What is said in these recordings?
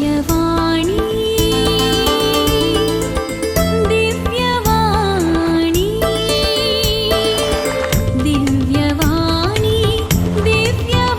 दिव्यवाणी दिव्यवाणी दिव्यवाणी दिव्यवाणी।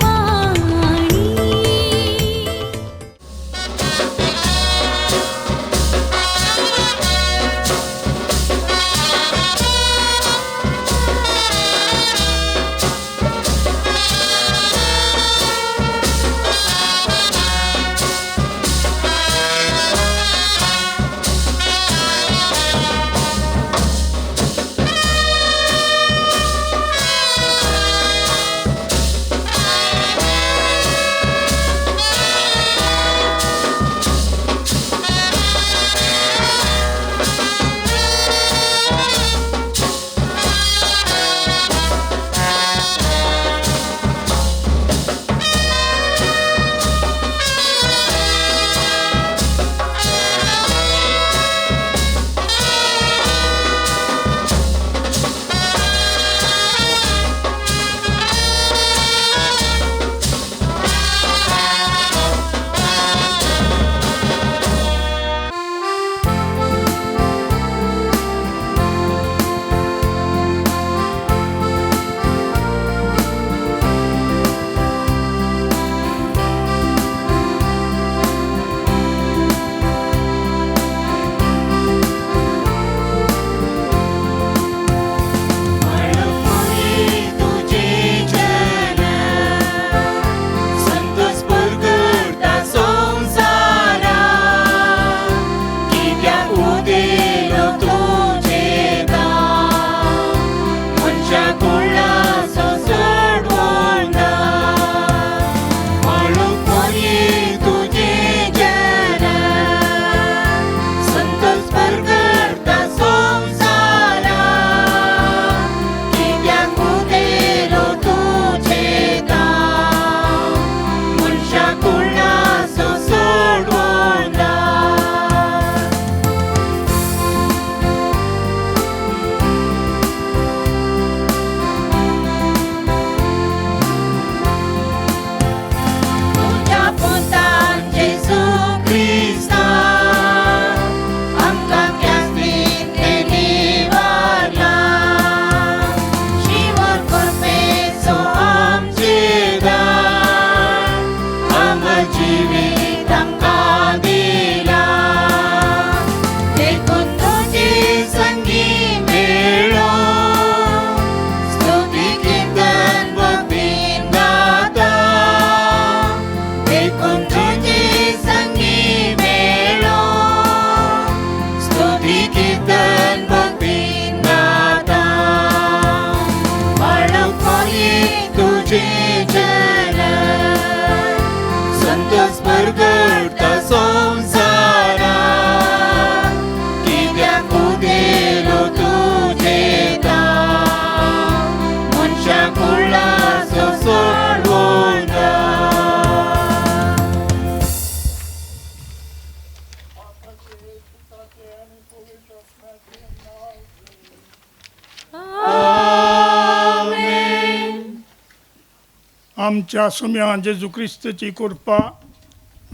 आमच्या सुम्या जेजू क्रिस्तची कृपा,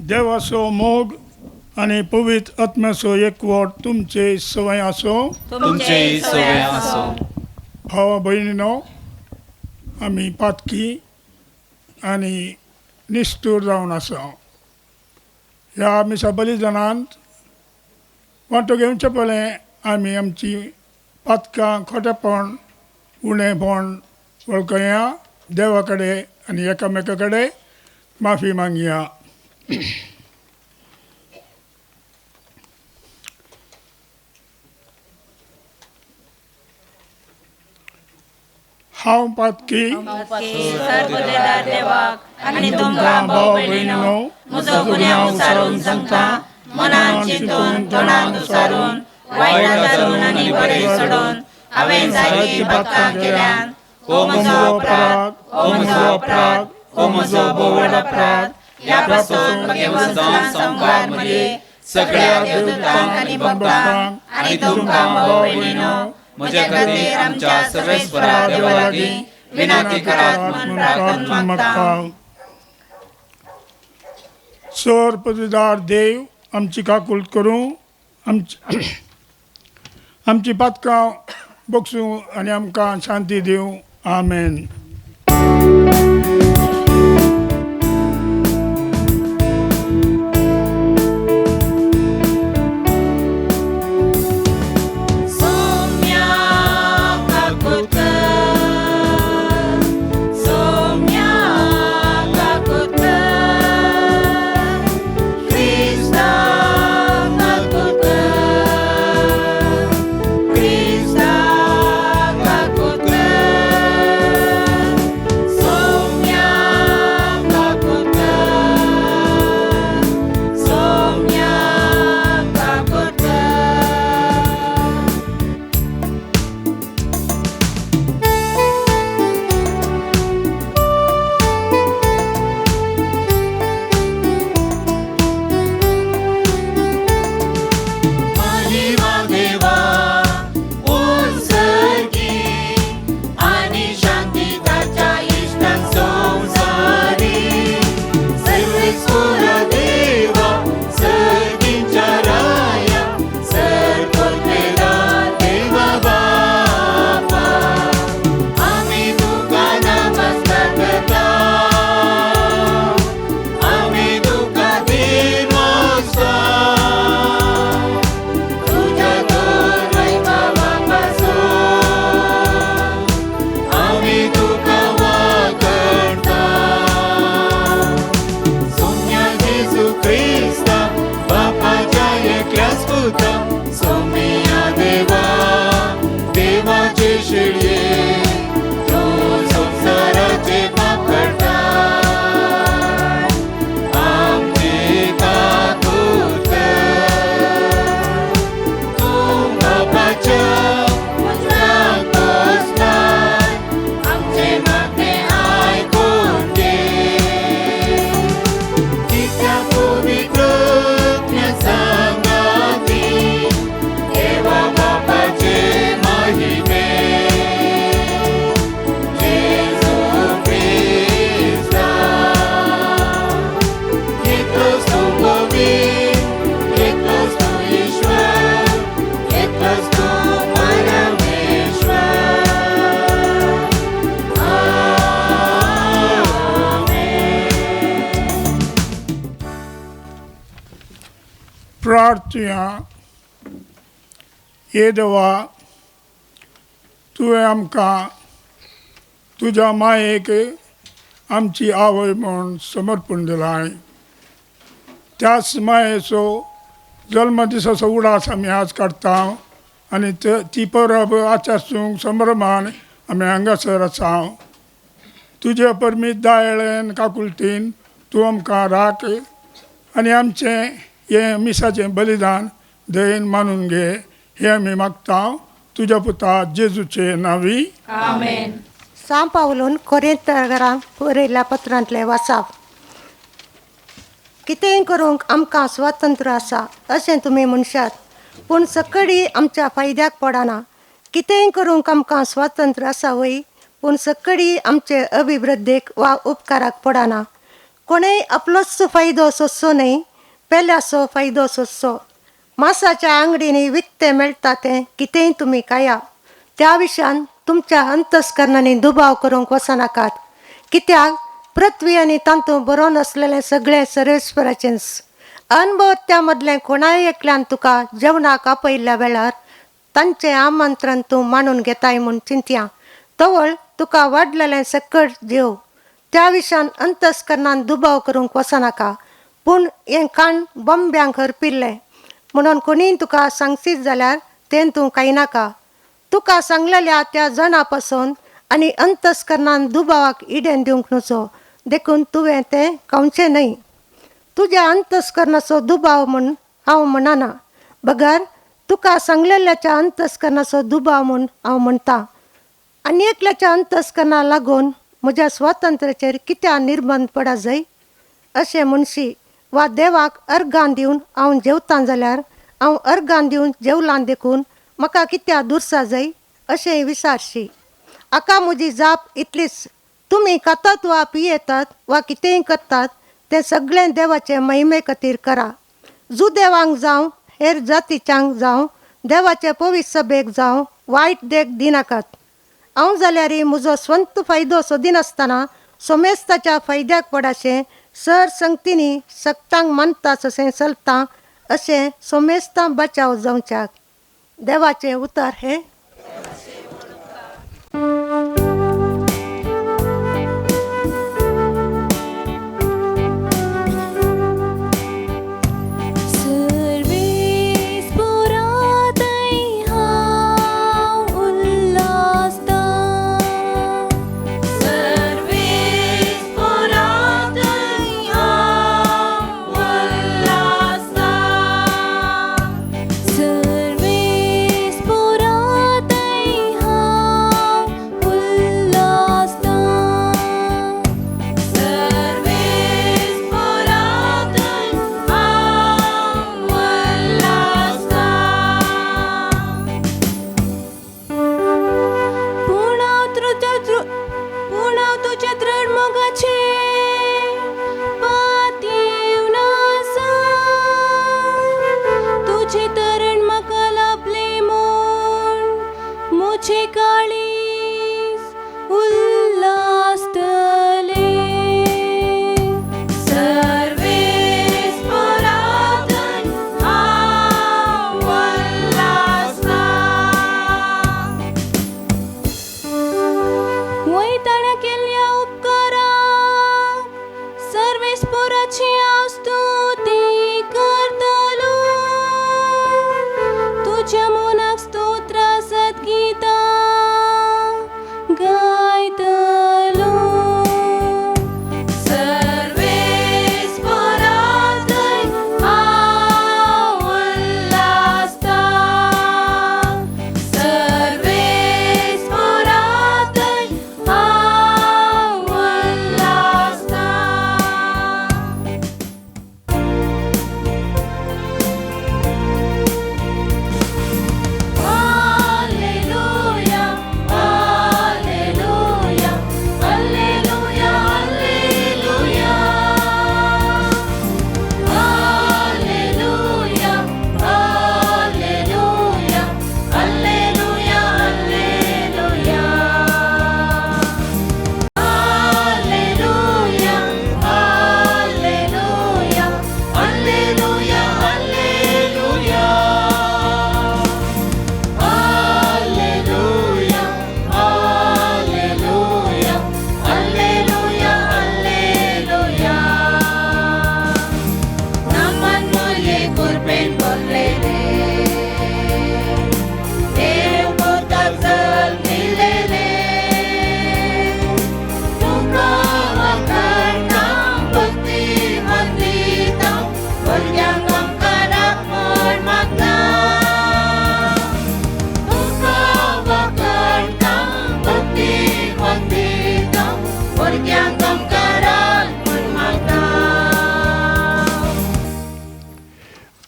देवाचो मोग आनी पवित्र आत्म्याचो एकवट तुमचे सवय आसो। तुमचे सवय आसो। भावा भयणीनो, आमी पातकी आनी निश्ठूर जावन आसा। ह्या मिसा बलिदानांत वांटो घेवचे पयलें आमी आमची पातकां, खोटेपण, उणेपण वळखया, देवा कडेन आनी एकामेका कडेन माफी मागया। हांव पातकी सर्वदेदार देवाक आनी तुमकां भाव भयणीनो म्हजो गुन्यांव उसारून सांगता, मनान चिंतून तोंडान उसारून वायट धरून आनी बरें सोडून हांवें जायतीं पातकां केल्यान। हो म्हजो अपराध, हो म्हजो अपराध, हो म्हजो भोव व्हड अपराध। ह्या पासून म्हगे सदां संवसार मदीं सगळ्या देवदूतांक आनी भक्तांक आनी तुमकां भाव भयणीनो म्हज्या खातीर आमच्या सर्वेस्परा देवा लागीं विनंती करात म्हूण प्रार्थना मागता। सर पदवीदार देव आमची काकूल करूं, आमची आमची पातकां बगसूं आनी आमकां शांती दिवं. आमेन. प्रार्थुया. हे देवा, तुवें आमकां तुज्या मायेक आमची आवय म्हूण समर्पण दिलां. त्याच मायेचो जल्म दिसाचो उडास आमी आज काडटा आनी ती परब आचारसूंक संभ्रमान आमी हांगासर आसा. तुजे परमीत दायळेन काकुलतीन तूं आमकां राख आनी आमचें हें मिसाचें बलिदान दयेन मानून घे हें आमी मागता तुज्या पुता जेजूचे नांवी. आमेन. सां पावलून कोरिंथकारांक बरयल्ल्या पत्रांतलें वाचाप. कितेंय करूंक आमकां स्वातंत्र्य आसा अशें तुमी म्हणशात, पूण सकडी आमच्या फायद्याक पडना. कितेंय करूंक आमकां स्वातंत्र्य आसा वय, पूण सकडी आमचे अभिवृद्धीक वा उपकाराक पडना. कोणेय आपलोच फायदो सोदचो न्हय, पेल्याचो फायदो सोदचो. मासाच्या आंगडींनी विकतें मेळटा तें कितेंय तुमी खाया, त्या विशयान तुमच्या अंतस्करणांनी दुबाव करूंक वचनाकात. कित्याक पृथ्वी आनी तातूंत बरोवन आसलेलें सगळें सर्वेस्पराचेंच. अनभव मदलें कोणाय एकल्यान तुका जेवणाक आपयल्ल्या वेळार तांचें आमंत्रण तूं मानून घेताय म्हूण चिंतया, तवळ तुका वाडलेलें सकट जेव. त्या विशयान अंतस्करणान दुबाव करूंक वचनाका. पूण हें काण बॉम्ब्यांक हरपिल्लें म्हणून कोणीय तुका सांगशीत जाल्यार तें तूं कांयनाका. तुका सांगलेल्या त्या जणा पासून आनी अंतस्करणान दुबावाक इडेन दिवंक न्हजो, देखून तुवें तें खावचें न्हय. तुज्या अंतस्करणाचो दुबाव म्हूण हांव म्हणना, बगर तुका सांगलेल्याच्या अंतस्करणाचो दुबाव म्हूण हांव म्हणटा. आनी एकल्याच्या अंतस्करणाक लागून म्हज्या स्वातंत्र्याचेर कित्याक निर्बंध पडा जाय अशें म्हणशी, वा देवाक अर्गां दिवन हांव जेवतां जाल्यार हांव अर्गां दिवन जेवलां देखून म्हाका कित्याक दुर्सा जाय अशें विचारशी. हाका म्हजी जाप इतलीच, तुमी खातात वा पियेतात वा कितेंय करतात तें सगळें देवाचे महिमे खातीर करा. जुदेवांक जावं हेर जातीच्यांक जावं देवाचे पवित्र सभेक जावं वायट देख दिनाकात. हांव जाल्यार म्हजो स्वंत फायदो सोदिनासतना सोमेस्ताच्या फायद्याक पडाशें सर संगतींनी सक्तांक मानता तशें चलता अशें सोमेस्तां बचाव जावच्याक. देवाचें उतर हें.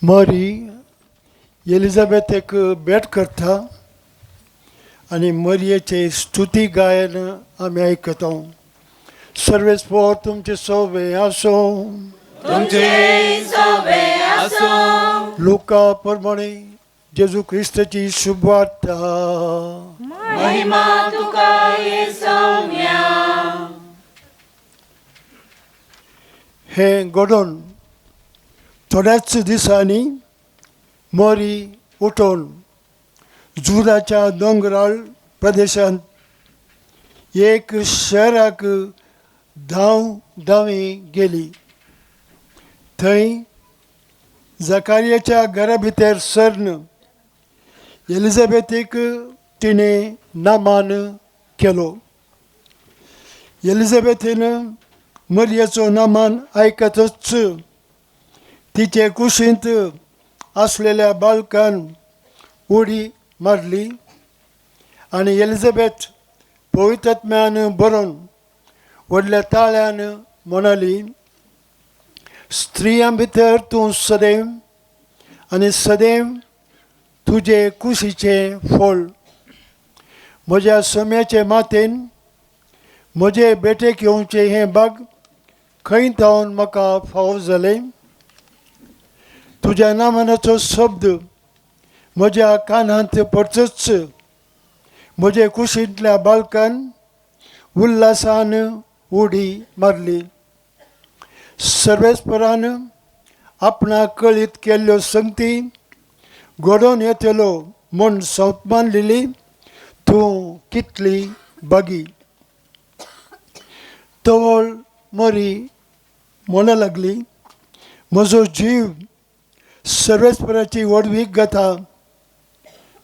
मरी एलिझाबेथेक भेट करता आनी मरयेचे स्तुती गायन आमी आयकता. सर्वेस्पोर तुमचे सोबे आसो, तुमचे सोबे आसो. लुका प्रमाणे जेजू क्रिस्ताची शुभवार्ता. महिमा तुका येसोम्या. हें घडोवन थोड्याच दिसांनी मरी उठोवन जुदाच्या दोंगराळ प्रदेशांत एक शहराक धांव धांवी गेली. थंय जकारियाच्या घरा भितर सरन एलिझाबेथीक तिणें नामान केलो. एलिझाबेथीन मरियेचो नामान आयकतच तिचे कुशींत आसलेल्या बालकान उडी मारली आनी एलिझाबेथ पवित्रत्म्यान बरोवन व्हडल्या ताळ्यान म्हणाली, स्त्रियां भितर तूं सदैव आनी सदैव तुजे कुशीचें फळ. म्हज्या सम्याचे मातेन म्हजे बेटेक येवचें हें बाग खंय थावन म्हाका फावो जालें। तुज्या नामानाचो शब्द म्हज्या कानांत पडचोच म्हजे कुशींतल्या बालकान उल्हासान उडी मारली। सर्वेस्परान आपणाक कळीत केल्ल्यो संगती घडोवन येतलो म्हूण संत मानलेली तूं कितली बागी। तवळ मरी म्हणा लागली, म्हजो जीव सर्वेस्पराची व्हडवीक गाता,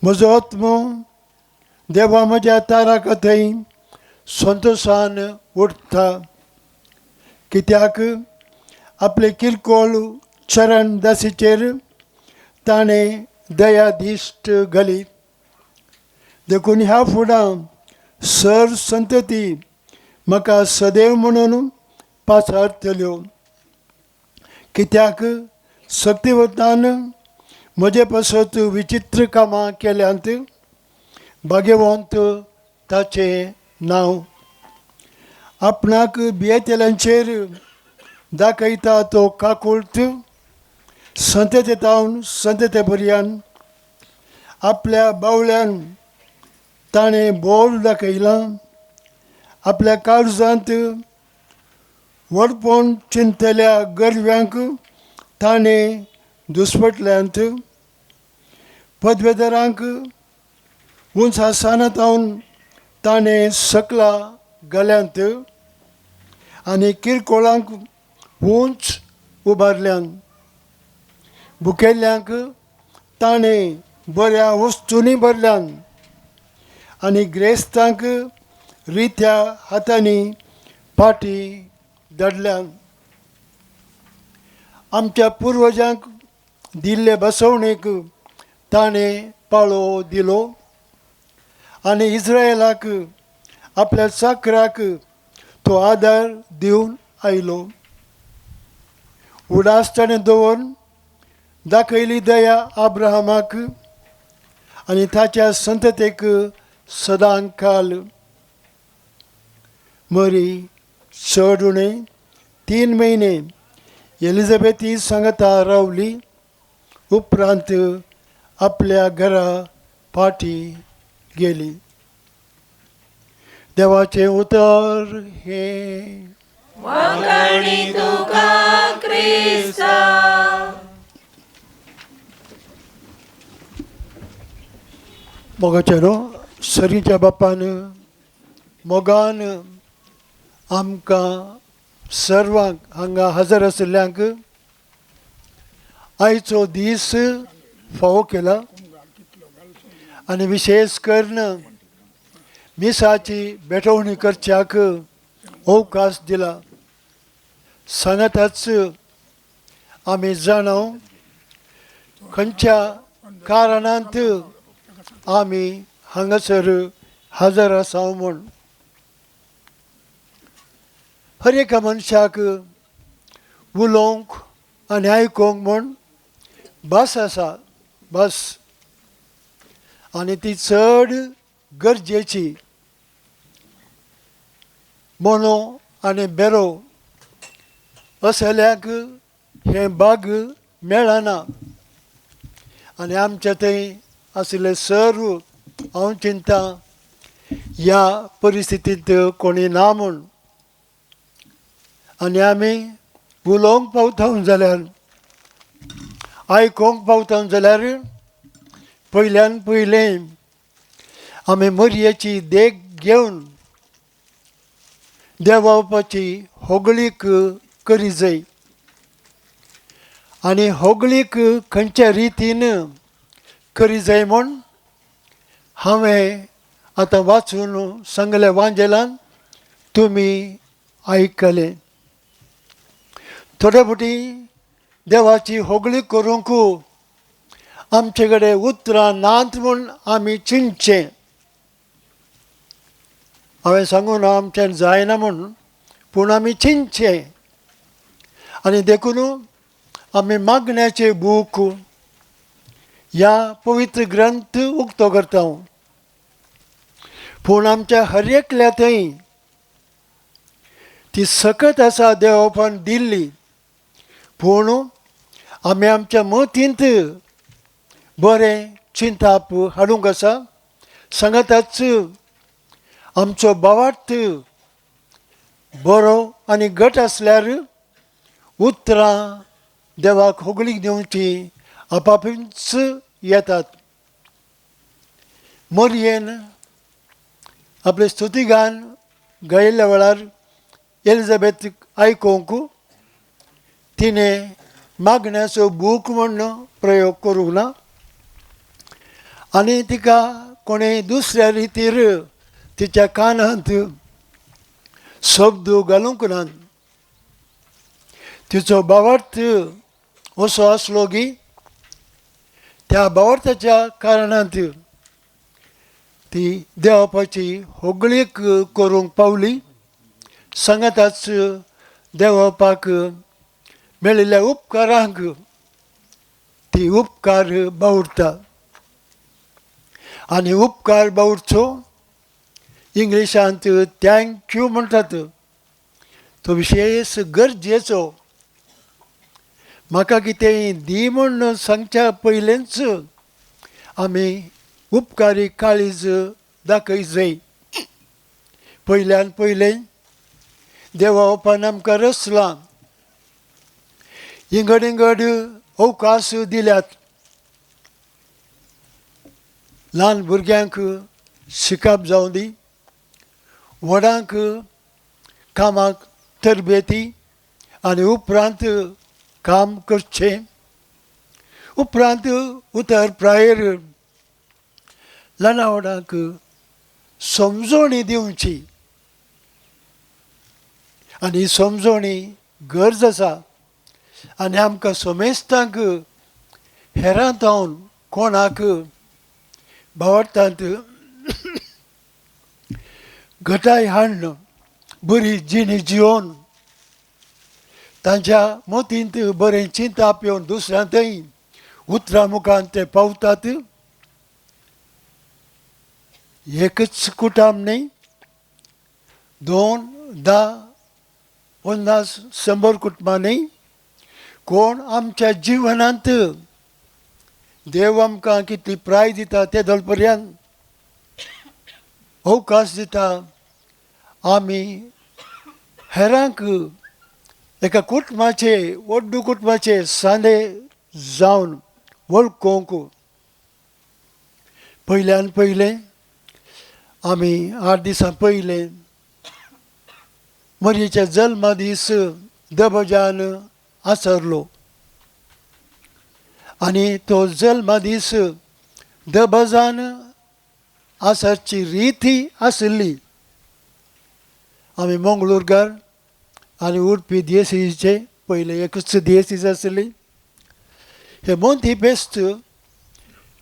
म्हजो आत्मो देवा म्हज्या तारा थंय संतोशान उठता। कित्याक आपले किरकोळ चरण दासीचेर ताणें दया दिश्ट घाली। देखून ह्या फुडां सर संतती म्हाका सदैव म्हणून पाचारतल्यो। कित्याक शक्तिवंतान म्हजे पासत विचित्र कामां केल्यांत, भाग्यवंत ताचें नांव। आपणाक भियेतल्यांचेर दाखयता तो काकुळट संतते तावन संतते पर्यान आपल्या बावल्यान ताणें बोल दाखयलां। आपल्या काळजांत व्हडपण चिंतल्या गरव्यांक ताणें दुस्पटल्यांत। पदवेदारांक उंच आसतना तावन ताणें सकला घाल्यांत आनी किरकोळांक उंच उबारल्यान। भुकेल्ल्यांक ताणें बऱ्या वस्तूंनी भरल्यान आनी ग्रेस्तांक रित्या हातांनी पाटी धाडल्यान। आमच्या पुर्वजांक दिल्ले बसवणेक ताणें पाळो दिलो आनी इस्रायलाक आपल्या चाकराक तो आदार दिवन आयलो। उडास ताणें दवरून दाखयली दया अब्राहमाक आनी ताच्या संततेक सदांकाल। मरी चड उणें 3 म्हयने एलिझाबेथी सांगता रावली, उपरांत आपल्या घरा फाटी गेली। देवाचें उतर हें। वांगडी तुका क्रिस्ता। मोगाचें न्हू सरीच्या बापान मोगान आमकां सर्वांक हांगा हजर आशिल्ल्यांक आयचो दीस फावो केला आनी विशेश करून मिसाची भेटवणी करच्याक अवकाश दिला। सांगाताच आमी जाणाव खंयच्या कारणांत आमी हांगासर हजर आसा म्हूण। हर एका मनशाक उलोवंक आनी आयकूंक म्हूण भास आसा, भास, आनी ती चड गरजेची। मोनो आनी बेरो असल्यांक हें बाग मेळना आनी आमच्या थंय आशिल्ले सर्व हांव चिंता ह्या परिस्थितींत कोणी ना म्हूण। आनी आमी उलोवंक पावता जाल्यार आयकूंक पावता जाल्यार पयल्यान पयलें आमी मरयेची देख घेवन देवावपाची होगळीक करी जाय आनी होगळीक खंयच्या रितीन करी जाय म्हूण हांवें आतां वाचून सांगलें वांजेलान तुमी आयकलें। थोडे फावटी देवाची होगळीक करूंक आमचे कडेन उतरां नात म्हूण आमी चिंतचें। हांवें सांगूं ना आमच्यान जायना म्हूण, पूण आमी चिंतचें आनी देखून आमी मागण्याचे बूक ह्या पवित्र ग्रंथ उक्तो करता। पूण आमच्या हर एकल्या थंय ती सकत आसा देवापान दिल्ली. पूण आमी आमच्या मतींत बरें चिंताप हाडूंक आसा. सांगाताच आमचो भावार्थ बरो आनी घट आसल्यार उतरां देवाक होगळीक दिवची आपापीच येतात. मोरयेन आपलें स्तुतीगान गायिल्ल्या वेळार एलिझाबेथ आयकूंक तिणें मागण्याचो बूक म्हूण प्रयोग करूंक ना आनी तिका कोणें दुसऱ्या रितीर तिच्या कानांत शब्द घालूंक ना. तिचो भावार्थ असो आसलो की त्या भावार्थाच्या कारणांत ती देवापाची होगळीक करूंक पावली. सांगाताच देवापाक मेळिल्ल्या उपकारांक ती उपकार बावडटा आनी उपकार बावडचो इंग्लिशांत thank you म्हणटात. तो विशेश गरजेचो. म्हाका कितेंय दी म्हूण सांगच्या पयलेंच आमी उपकारी काळीज दाखय जाय. पयल्यान पयलें देवा बापान आमकां रचलां, इंगड इंगड अवकाश दिल्यात. ल्हान भुरग्यांक शिकप जावं दी, व्हडांक कामाक तरबेती आनी उपरांत काम करचें. उपरांत उतर प्रायर ल्हाना व्हडांक समजोणी दिवची आनी समजोणी गरज आसा. आनी आमकां समेस्तांक हेरां जावन कोणाक भावार्थांत घटाय हाडून बरी जिणी जिवन तांच्या मतींत बरें चिंताप येवन दुसऱ्यांतय उतरां मुखान ते पावतात. एकच कुटाम न्ही, 2, 10, 50, 100 कुटुंबां न्ही. कोण आमच्या जिवनांत देव आमकां कितली प्राय दिता ते दलपर्यान अवकाश दिता. आमी हेरांक एका कुटुंबाचे व्हड्डू कुटुंबाचे सांदे जावन वळखूंक पयल्यान पयलें आमी 8 दिसां पयलें मरयेच्या जल्मा दीस दबजान आसरलो आनी तो जल्मा दीस दबजान आसरची रिती आशिल्ली. आमी मंगळूरकार आनी उडपी दियेसीचे पयले एकूच दियेसीज आशिल्ली. हे मोंती फेस्त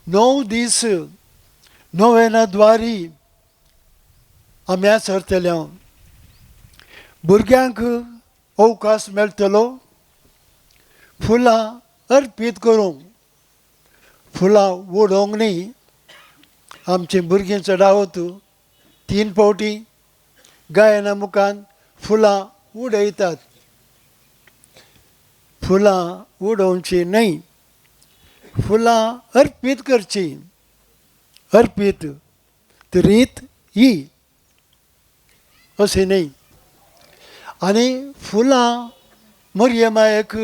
9 दीस नोवेना द्वारी आमी आसरतले. भुरग्यांक अवकाश मेळटलो फुलां अर्पीत करूंक, फुलां उडोवंक न्ही. आमचीं भुरगीं चडावत 3 फावटी गायना मुखान फुलां उडयतात. फुलां उडोवची न्हय, फुलां अर्पीत करची. अर्पीत रीत ही अशी न्हय. आनी फुलां मरयमायक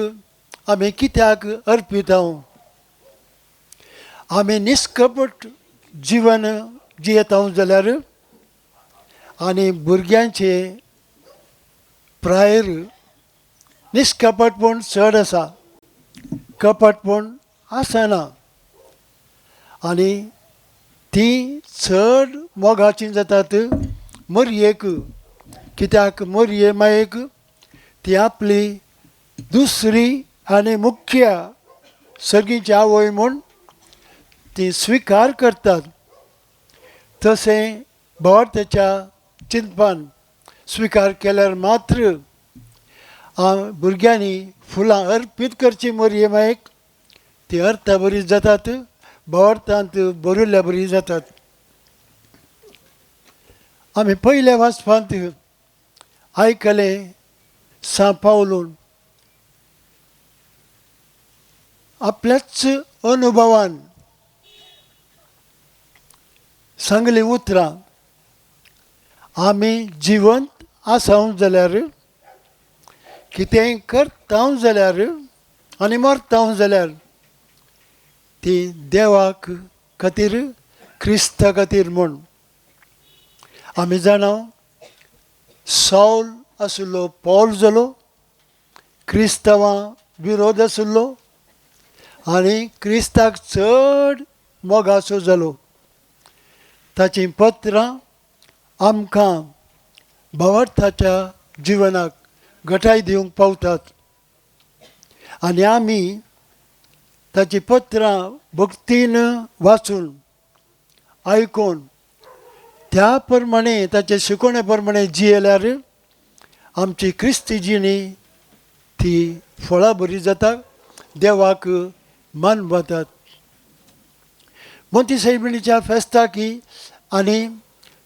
आमी कित्याक अर्पितांव? आमी निष्कपट जिवन जियेतांव जाल्यार आनी भुरग्यांचे प्रायर निष्कपटपण चड आसा, कपटपण आसना आनी ती चड मोगाची जातात मरयेक. कित्याक मरये मायेक ती आपली दुसरी आनी मुख्य सर्गीची आवय म्हूण ती स्विकार करतात. तशें भावार्थाच्या चिंतपान स्विकार केल्यार मात्र भुरग्यांनी फुलां अर्पीत करची मरये मायेक, ती अर्था बरी जातात, भावार्थांत बरयल्ल्या बरी जातात. आमी पयल्या वाचपांत आयकलें सां पावलून आपल्याच अनुभवान सांगली उतरां आमी जिवंत आसाव जाल्यार कितेंय करता जाल्यार आनी मरता जाल्यार ती देवाक खातीर क्रिस्ता खातीर म्हूण. आमी जाणा सावल आशिल्लो पॉल जालो, क्रिस्तांवां विरोध आशिल्लो आनी क्रिस्ताक चड मोगाचो जालो. ताचीं पत्रां आमकां भावार्थाच्या जिवनाक घटाय दिवंक पावतात आनी आमी ताचीं पत्रां भक्तीन वाचून आयकून त्या प्रमाणे ताचे शिकोवणे प्रमाणे जियेल्यार आमची क्रिस्ती जिणी ती फळां बरी जाता, देवाक मान वतात. मोती सैबिणीच्या फेस्ताकी आनी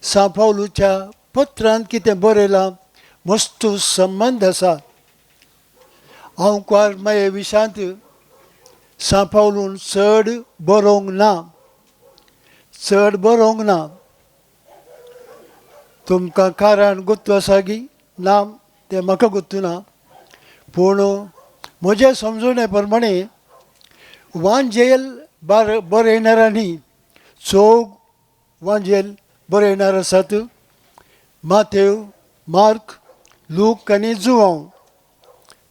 सां पावलूच्या पत्रांत कितें बरयलां मस्त संबंद आसा. हांव कुवार माये विशांत सां पावलून चड बरोवंक ना, चड बरोवंक ना. तुमकां कारण गुत्तू आसा की ना तें म्हाका गुत्तू ना, पूण म्हज्या समजणे प्रमाणे वांजेल बरयणारांनी चोग वांजेल बरयणार आसात, मातेव, मार्क, लूक आनी जुवांव.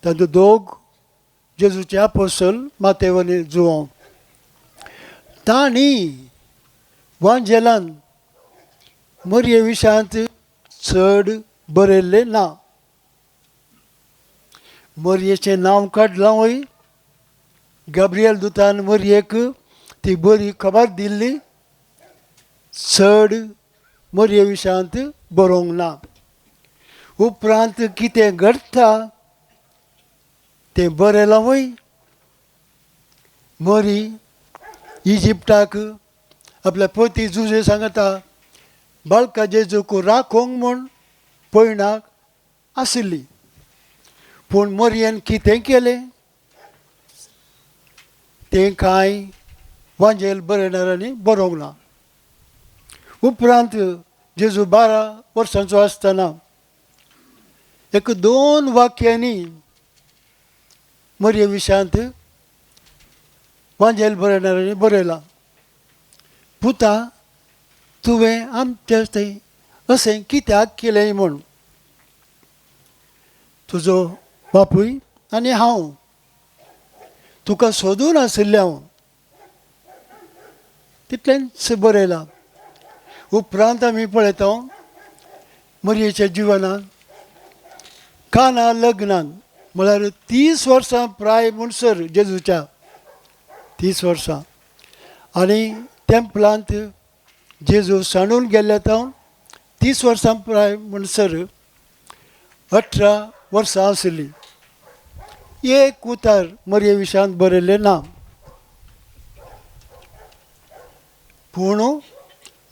तातूंत दोग जेजूचे आपोसल मातेव आनी जुवांव. तांणी वांजेलान मरये विशयांत चड बरयल्लें ना. मरयेचें नांव काडलां वय, गाब्रियल दुतान मरयेक ती बरी खबर दिल्ली, चड मरये विशयांत बरोवंक ना. उपरांत कितें घडटा तें बरयलां वय. मरी इजिप्टाक आपल्या पती जुजे सांगता बाळका जेजूक राखोंक म्हूण पयणाक आशिल्ली, पूण मरयेन कितें केलें तें कांय वांजेल बरयणारांनी बरोवंक ना. उपरांत जेजू 12 वर्सांचो आसतना एक 2 वाक्यांनी मरये विशयांत वांजेल बरयणारांनी बरयलां, पुता तुवें आमचें थंय अशें कित्याक केलें म्हूण, तुजो बापूय आनी हांव तुका सोदून आशिल्लें हांव, तितलेंच बरयलां. उपरांत आमी पळयता मरयेच्या जिवनान काना लग्नान म्हळ्यार 30 वर्सां प्राय म्हणसर जेजूच्या 30 वर्सां आनी टेम्पलांत जेजू सांडून गेल्ल्या तावन 30 वर्सां प्राय म्हणसर 18 वर्सां आशिल्ली. एक उतार मरये विशयांत बरयल्लें ना, पूण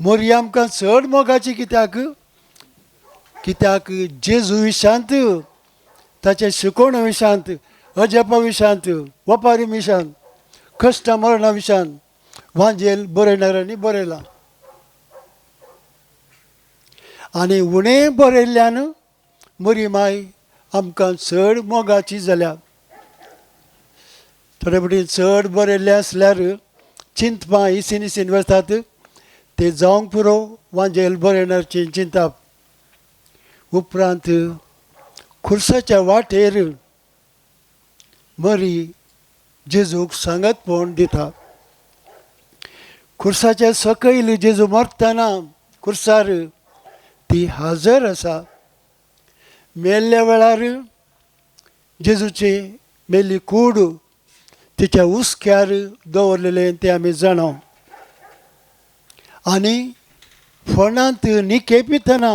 मरये आमकां चड मोगाची कित्याक, कित्याक जेजू विशयांत ताचे शिकोवणे विशयांत अजापा विशयांत वपारी विशयांत कश्ट मरणा विशयांत वांजेल बरयणारांनी बरयलां. आनी उणें बरयल्ल्यान मरी माय आमकां चड मोगाची जाल्या. थोडे फावटी चड बरयल्लें आसल्यार चिंतपां इसीन इसीन वतात ते जावंक पुरो वांजेल बरयणारचें चिंताप. उपरांत खुर्साच्या वाटेर मरी जेजूक सांगातपण दिता. खुर्साच्या सकयल जेजू मरतना खुर्सार ती हाजर आसा. मेल्ल्या वेळार जेजूची मेल्ली कूड तिच्या हुस्क्यार दवरलेलें तें आमी जाणा. आनी फोंडांत निके पितना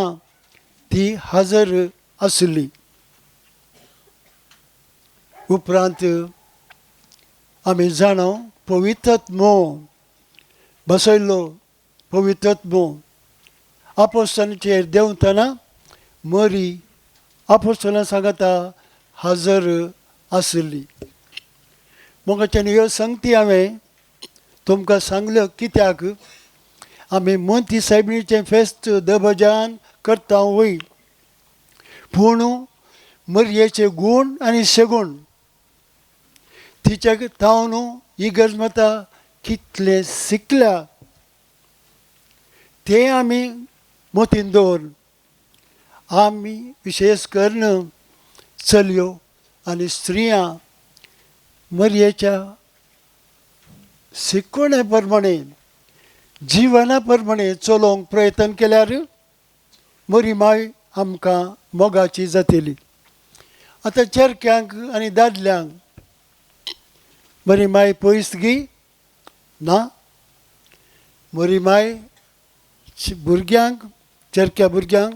ती हाजर आशिल्ली. उपरांत आमी जाणा पवित्रत्मो बसयल्लो पवित्रत्मो आपोस्तांचेर देंवतना मरी आपोस्तां सांगता हजर आशिल्ली. मोगाच्यान ह्यो संगती हांवें तुमकां सांगल्यो कित्याक आमी मोंती सायबिणीचें फेस्त दबजान करता वय, पूण मरयेचे गूण आनी शेगूण तिच्या तावन इगर्ज माता कितले शिकल्या तें आमी मतीन दवरून आमी विशेश करून चलयो आनी स्त्रियां मरयेच्या शिकवणे प्रमाणे जिवना प्रमाणे चलोवंक प्रयत्न केल्यार मरी माय आमकां मोगाची जातली. आतां चेरक्यांक आनी दादल्यांक मरी माय पयस गी ना, मरी माय भुरग्यांक चेरक्या भुरग्यांक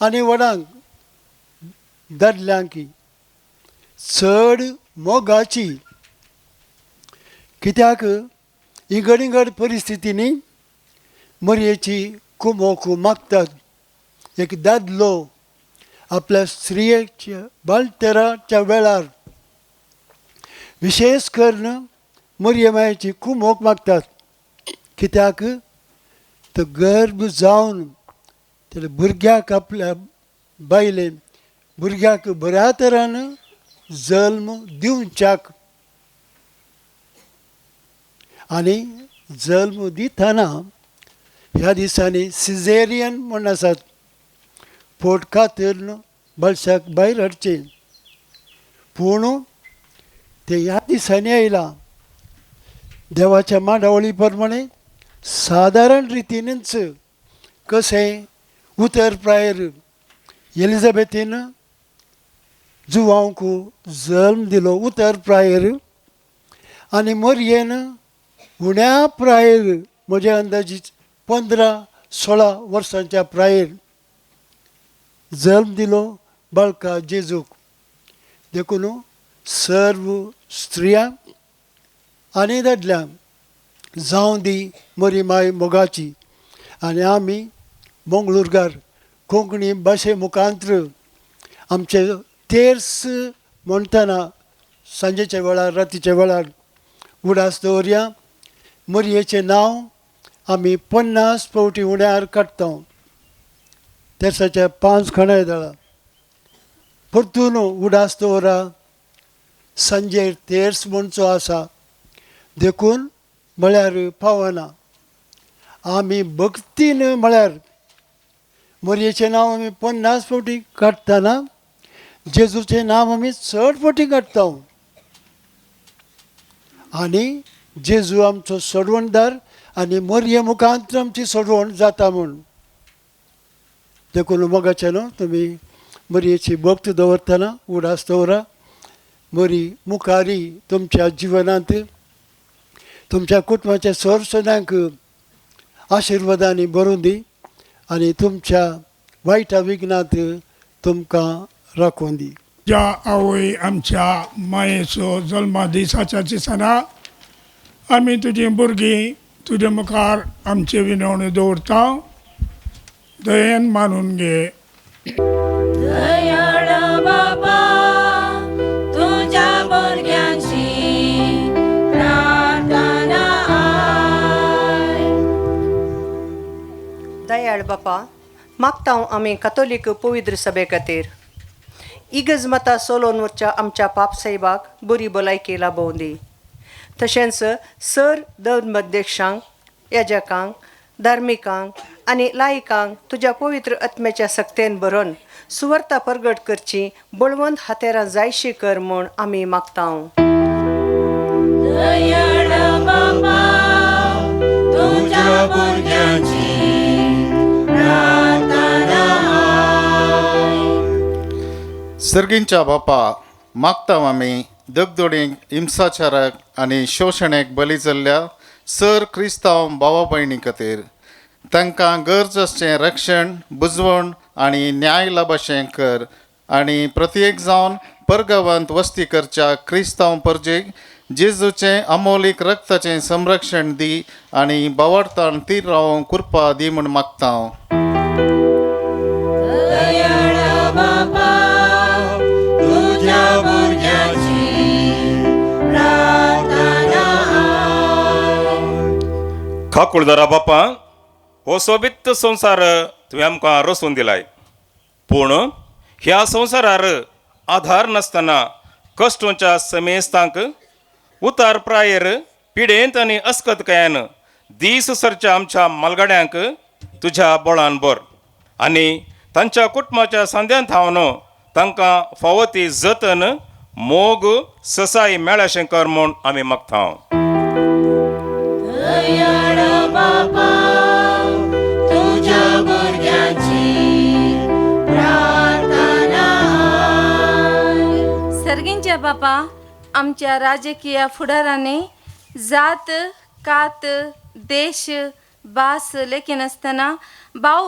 आनी व्हडांक दादल्यांक चड मोगाची. कित्याक इगड इगड परिस्थितींनी मरयेची कुमोक मागतात. एक दादलो आपल्या स्त्रियेच्या बालतेराच्या वेळार विशेष करून मरये मायेची कुमोक मागतात. कित्याक तो गर्भ जावन त्या भुरग्याक आपल्या बायलेन भुरग्याक बऱ्या तरान जल्म दिवच्याक आनी जल्म दितना ह्या दिसांनी सिजेरियन म्हूण आसात, पोट कातरून बाळशाक भायर हाडचें, पूण ते ह्या दिसांनी आयलां देवाच्या मांडावळी प्रमाणे सादारण रितीनच कशें उतर प्रायर एलिझाबेथीन जुवांक जल्म दिलो उतर प्रायर आनी मरयेन उण्या प्रायर म्हज्या अंदाजी 15-16 वर्सांच्या प्रायर जल्म दिलो बाळका जेजूक. देखून सर्व स्त्रियांक आनी दादल्यांक जावं दी मरी माय मोगाची. आनी आमी मंगळूरकार कोंकणी भाशे मुखांत्र आमचे तेर्स म्हणटना सांजेच्या वेळार रातीच्या वेळार उडास दवरया. मरयेचें नांव आमी 50 फावटी उण्यार काडटा तेर्साच्या 5 खणाय दळा परतून उडास दवरा सांजेर तेर्स म्हणचो आसा देखून म्हळ्यार पावना. आमी भक्तीन म्हळ्यार मरयेचें नांव आमी 50 फावटी काडटना जेजूचें नांव आमी चड फावटी काडटा आनी जेजू आमचो सोडवणदार आनी मरये मुखांत आमची सोडवण जाता म्हूण. देखून मोगाचें न्हू तुमी मरयेची भक्त दवरतना उडास दवरा. मरी मुखारी तुमच्या जिवनांत तुमच्या कुटुंबाच्या सरसणांक आशिर्वादांनी भरून दी आनी तुमच्या वायटा विघ्नांत तुमकां राखून दी. ज्या आवय आमच्या मायेचो जल्मा दिसाच्या दिसाना आमी तुजी भुरगीं तुजे मुखार आमचे विनवणी दवरता, दयेन मानून घे. दयाळ बाबा तुझ्या भुरग्यांची प्रार्थना आय. दयाळ बापा मागता आमी कातोलीक पवित्र सभे खातीर इगर्ज माता सोलोन वरच्या आमच्या पाप साहेबाक बरी भलायकी लाभोवं दी. तशेंच सर धर्माध्यक्षांक याजकांक धार्मिकांक आनी लायकांक तुज्या पवित्र आत्म्याच्या सक्तेन भरून सुवार्ता परगट करची बळवंत हातेरां जायशी कर म्हूण आमी मागता. दयाळ बाबा तुझ्या भुरग्यांची प्रार्थना आय. सर्गींच्या बापा मागता आमी दगदोडींक हिंसाचाराक आनी शोशणेक बली जाल्ल्या सर क्रिस्तांव भावा भयणी खातीर तांकां गरज आसचें रक्षण बुजवण आनी न्याय लाभाशें कर आनी प्रत्येक जावन परगांवांत वस्ती करच्या क्रिस्तांव परजेक जेजूचें अमोलीक रक्ताचें संरक्षण दी आनी बावडतान तीर रावोंक कृपा दी म्हूण मागता. दयाळ बाबा तुझ्या खाकुळदारा बापा, हो सोबीत संवसार तुवें आमकां रचून दिलाय, पूण ह्या संवसारार आधार नासतना कश्टोंच्या समेस्तांक उतार प्रायेर पिडेंत आनी अस्कतकायेन दीस सरच्या आमच्या मालगाड्यांक तुज्या बळान बर आनी तांच्या कुटुंबाच्या सांद्यान थावन तांकां फावो ती जतन मोग ससाई मेळाशें कर म्हूण आमी मागता. सर्गींच्या बापा, आमच्या राजकीय फुडारांनी जात कात देश भास लेखिनासतना भाव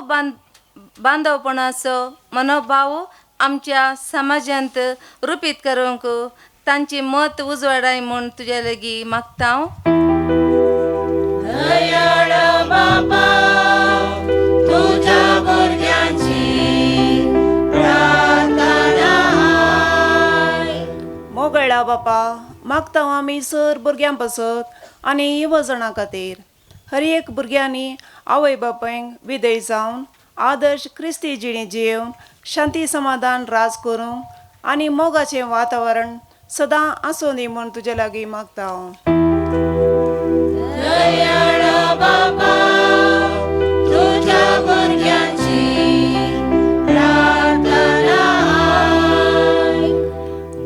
बांदवपणाचो मनोभाव आमच्या समाजांत रुपीत करूंक तांची मत उजवाडाय म्हूण तुज्या लागीं मागता. मोगळा बापा, मागता आमी सर भुरग्यां पासत आनी युवजणां खातीर. हर एक भुरग्यांनी आवय बापायंक विधेय जावन आदर्श क्रिस्ती जिणी जियेवन शांती समाधान राज करूंक आनी मोगाचें वातावरण सदां आसूं दी म्हूण तुजे लागीं मागता हांव.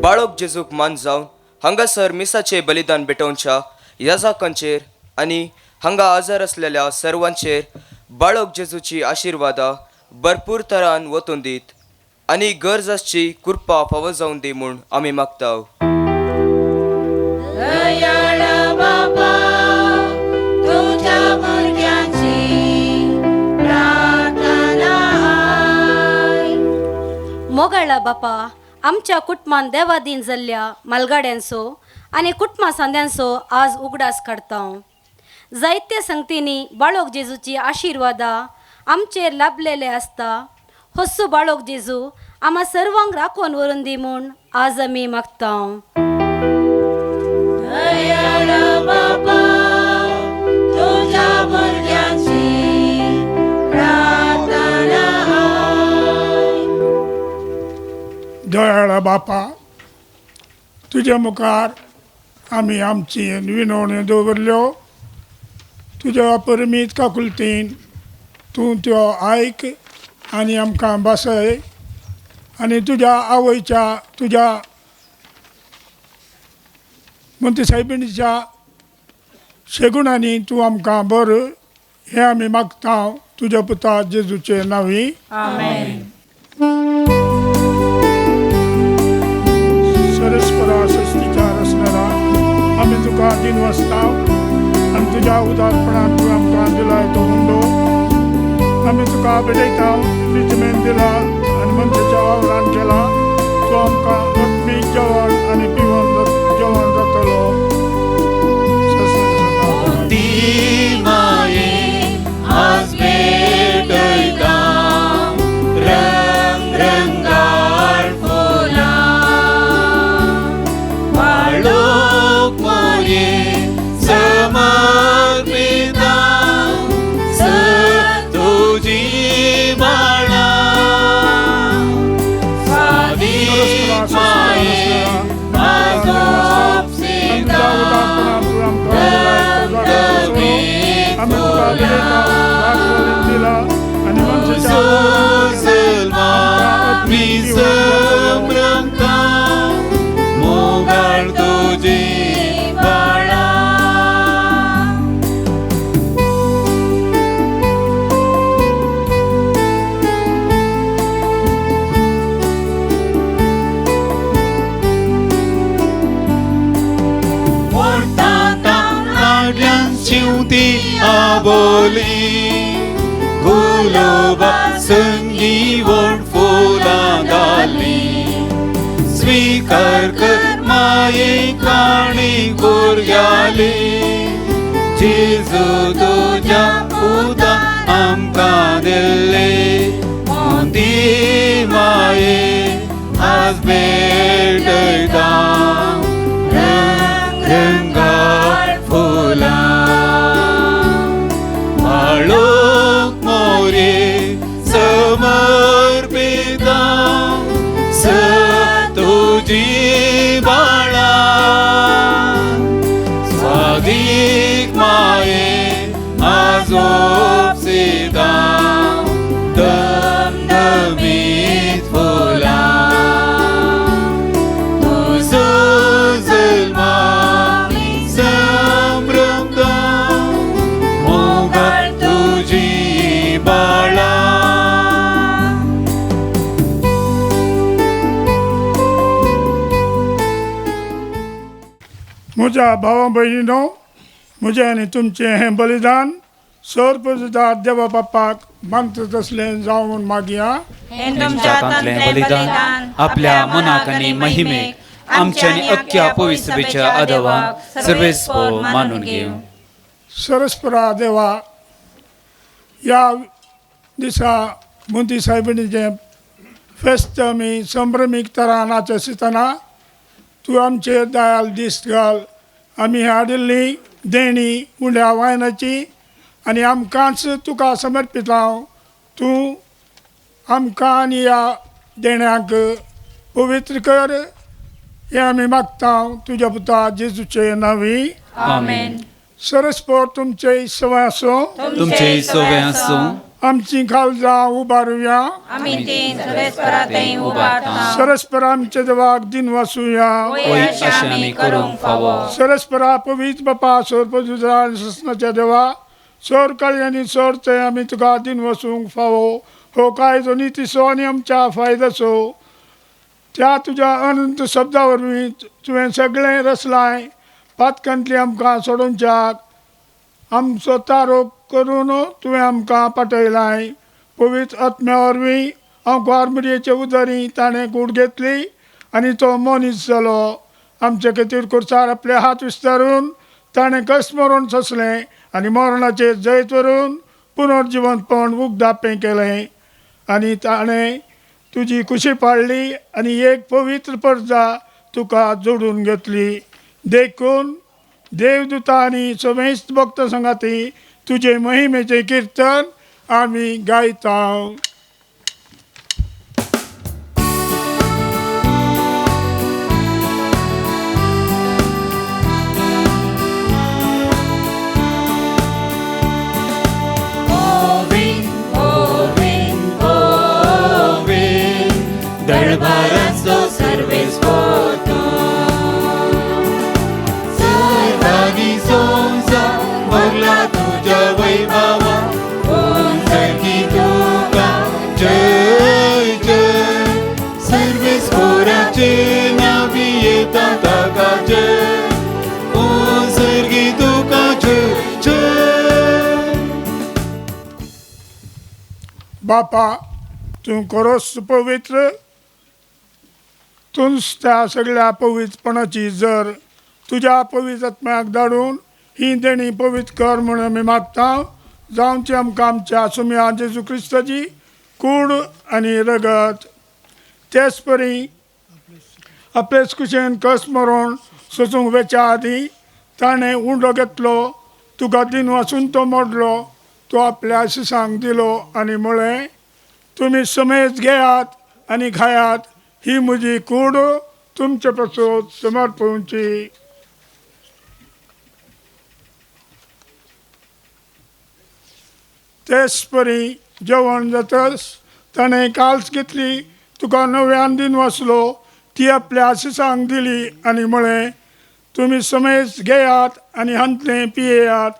बाळक जेजूक मान जावन हांगासर मिसाचें बलिदान भेटोवच्या याजाकांचेर आनी हांगा आजार आसलेल्या सर्वांचेर बाळक जेजूची आशिर्वादा भरपूर तरान वतून दीत आनी गरज आसची कृपा फावो जावन दी म्हूण आमी मागता. मोगाळा बापा, आमच्या कुटुंबान देवादीन जाल्ल्या मालगाड्यांचो आनी कुटुंबा सांद्यांचो आज उगडास काडता. जायते संगतींनी बाळक जेजूची आशिर्वादा आमचेर लाभलेले आसता. होस्सो बाळक जेजू आमा सर्वांक राखून व्हरून दी म्हूण आज आमी मागता. दयाळा बापा, तुज्या मुखार आमी आमची विनवण्यो दवरल्यो. तुज्या परमीत काकुलतीन तूं त्यो आयक आनी आमकां बसय आनी तुज्या आवयच्या तुज्या मंत्री सायबिणीच्या शेगुणांनी तूं आमकां बरो हें आमी मागता तुज्या पुता जेजूचे नांवी. आमेन. सरस्परा सस्तीच्या रचणारा आमी तुका दिन वाचता आनी तुज्या उदारपणान तूं आमकां दिलाय तो हुंडो आमी तुका भेटयता. ट्रिटमेंट दिला आनी मनशाच्या वावरान केला तो आमकां आत्मीक जेवण आनी पिवन जेवण जातलो. आबोली गुलाबा संगी वड फुलां घाली स्वीकार कर माये काणी भुरग्याली जेजू तुज्या पुता आमकां दिल्ले मोदी माये आज भेटयता रंग रंगाळ फुलां. अदीक माये आजोपसिता दमदमीत फुलां तुजो जल्मा संभ्रमता मोगाळ तुजी बाळा. म्हज्या भावा भयणीनो, म्हजें आनी तुमचें हें बलिदान सर्वप्रदार देवा बापाक मानता तसलें जावं म्हूण मागया. हें तुमच्या हातांतलें बलिदान आपल्या मनाक आनी महिमेक आमच्या आनी अख्ख्या पवित्रतेच्या आदवाक सर्वेस्पोर मानून घेवं. सरस्परा देवा, ह्या दिसा मोंती सायबिणीचें फेस्त आमी संभ्रमीक तरान आचरितना तूं आमचेर दयाल दीस घाल. आमी हाडिल्ली देणी उंड्या वायनाची आनी आमकांच तुका समर्पिता. तूं आमकां आनी ह्या देण्यांक पवित्र कर हें आमी मागता तुज्या पुता जेजूचे नांवी. आमेन. सरस्पोर तुमचे सवय आसूं. तुमचे सवय आसूं. आमची काळजां उबारुया. आमी तीं सरस्परा थंय उबारता. सरस्परा आमच्या देवाक दिन वासुया. वय अशें आमी करूंक फावो. सरस्परा पवित्र बापा सोरपजुजा आनी ससनाच्या देवा, सोर काळी आनी सोर थंय आमी तुका दिन वसूंक फावो. हो कायदो नितीचो आनी आमच्या फायद्याचो. त्या तुज्या अनंत शब्दा वरवीं तुवें सगळें रचलाय. पातकांतली आमकां सोडोवच्याक आमचो तारो करून तुवें आमकां पाठयलाय. पवित्र आत्म्या वरवीं आंकवार मिरयेचे उदरी ताणें कूड घेतली आनी तो मनीस जालो. आमचे खातीर खुर्सार आपले हात विस्तारून ताणें कश्ट मरण सोंसलें आनी मरणाचेर जैत व्हरून पुनर्जिवंतपण उगदापें केलें. आनी ताणें तुजी कुशी पाळ्ळी आनी एक पवित्र परजा तुका जोडून घेतली. देखून देवदूता आनी समेस्त भक्त संगाती तुजे महिमेचें किर्तन आमी गायता. दळभाराचो सर्वेस्पोर तूं, सर्वांनी संवसार भरला तुज्या वैभवा, उंचकी तुका जय जय. सर्वेस्पोराचे नांवी येता ताका जय, उंचकी तुका जय जय. बापा तूं खरोच पवित्र, तूंच त्या सगळ्या पवित्रपणाची जर तुज्या पवित्र आत्म्याक धाडून ही देणी पवित्र कर म्हूण आमी मागता. जावची आमकां आमच्या सुम्या जेजू क्रिस्ताची कूड आनी रगत. तेच परी आपलेच कुशेन कस मरण सोसूंक वेच्या आदीं ताणें उंडो घेतलो, तुका दिन वासून तो मोडलो, तो आपल्या शिसांक दिलो आनी म्हळें, तुमी समेज घेयात आनी खायात, ही म्हजी कूड तुमचे पासून समर्पणची. तेच परी जेवण जातच ताणें काल्स घेतली, तुका नव्यान दिन वाचलो, ती आपल्या आशिसांक दिली आनी म्हळें, तुमी समेज घेयात आनी हांतलें पियेयात,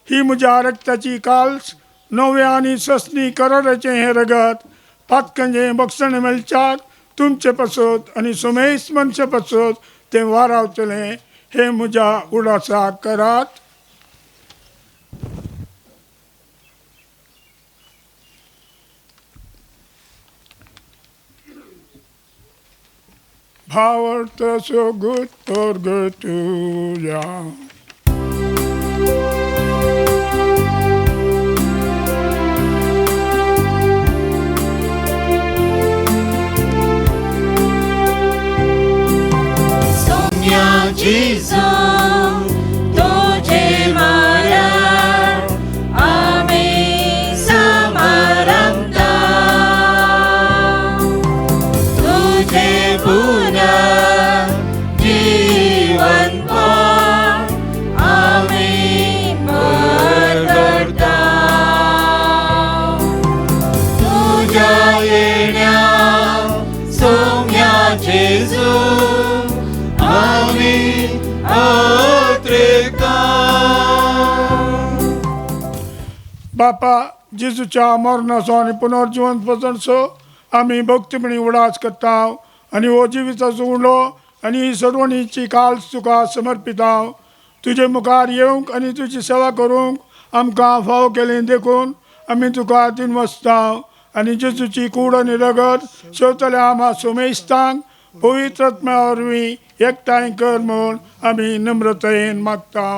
ही म्हज्या रक्ताची काल्स, नव्या आनी ससनी कराराचें हें रगत, पातकांचें बक्षण मेळच्याक तुमचे पासत आनी समेस्त मनशा पासत तें वारावतलें. हें म्हज्या उडासाक करात. भावार्थ सोगूत परगटुया. जेजू तुझे मरण आमी समारंभता, तुझे पुनर्जीवनपण बापा जेजूच्या मरणाचो आनी पुनर्जिवंतपणाचो आमी भक्तीपणी उडास करता आनी हो जिविताचो उलो आनी ही सरवणीची काल तुका समर्पिता. तुजे मुखार येवंक आनी तुजी सेवा करूंक आमकां फावो केली देखून आमी तुका दिनवसता आनी जेजूची कूड आनी रगत शेवतल्या आमा सोमेस्तांक पवित्र आत्म्या वरवीं एकठांय कर म्हूण आमी नम्रतायेन मागता.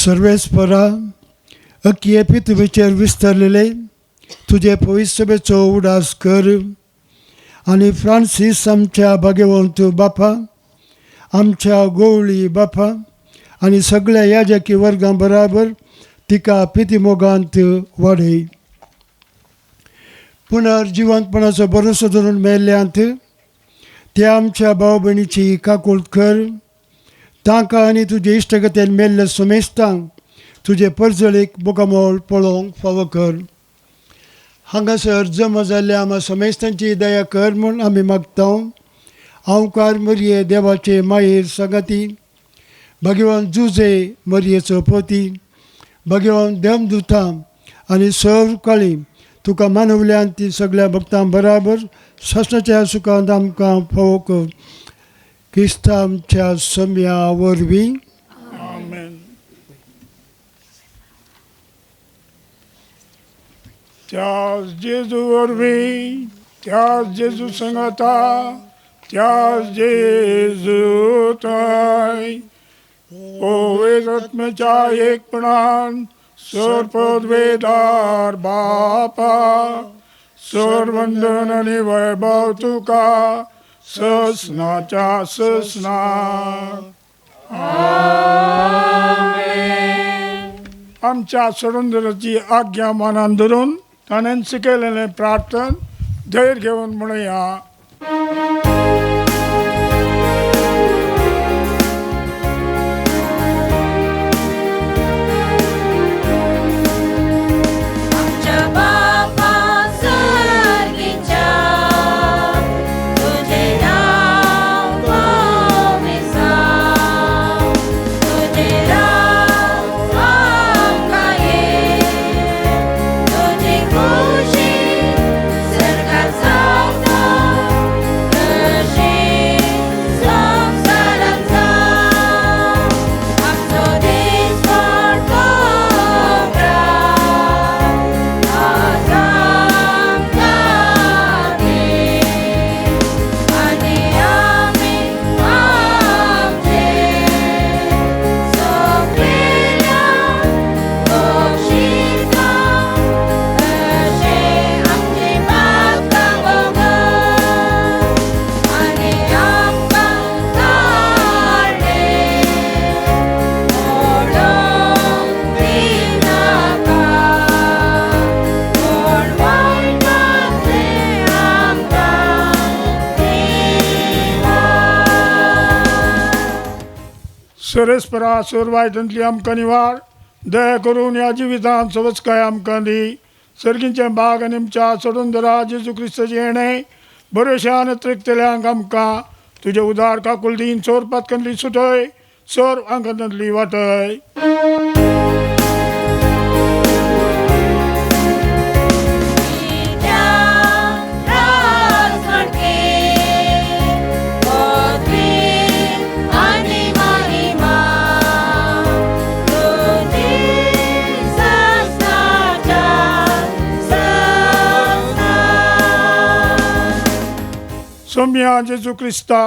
सर्वेस्परा अखिये पृथ्वीचेर विस्तारलेले तुजे पवित्र सभेचो उडास कर आनी फ्रांसीस आमच्या भाग्यवंत बापा, आमच्या गोवळी बापा आनी सगळ्या याजकी वर्गां बराबर तिका प्रितीमोगांत वाडय. पुनर्जिवंतपणाचो भरोसो धरून मेल्ल्यांत त्या आमच्या भाव भयणीची काकूळट कर. तांकां आनी तुजे इश्टगतेन मेल्ल्या सुमेस्तांक तुजे परजळीक मुखामोळ पळोवंक फावो कर. हांगासर जमा जाल्ल्या आमा समेस्तांची दया कर म्हूण आमी मागता. हांवकार मरये देवाचे मायेर सांगाती, भगवान जुजे मरयेचो पोती, भगवान देमदुतां आनी सर्व काळी तुका मानवल्यान ती सगळ्या भक्तां बराबर सासणाच्या सुखांत आमकां फावो कर. क्रिस्ता आमच्या सम्या वरवीं. आमेन. त्याच जेजू वरवीं, त्याच जेजू संगता, त्याच जेजू थंय पवित्र आत्म्याच्या एकपणान सर्वपदवेदार बापा, सर्वंदन आनी वैभव तुका ससनाच्या ससनाक. आमच्या सरुंदराची आज्ञा मनान धरून ताणें शिकयलेलें प्रार्थन धैर्य घेवन म्हणया. सरेस्परा सोरवायटंतली आमकां निवार दया करून ह्या जिवितांत सवचकाय आमकां दी. सर्गींचें बाग आनी आमच्या सोडून जेजू क्रिस्ताचें येणें बरोशान त्रिकतल्यांक आमकां तुजे उदार काकुल दीन सोर पातकांतली सुटय, सोर आंकांतली वाटय. सोम्या जेजू क्रिस्ता,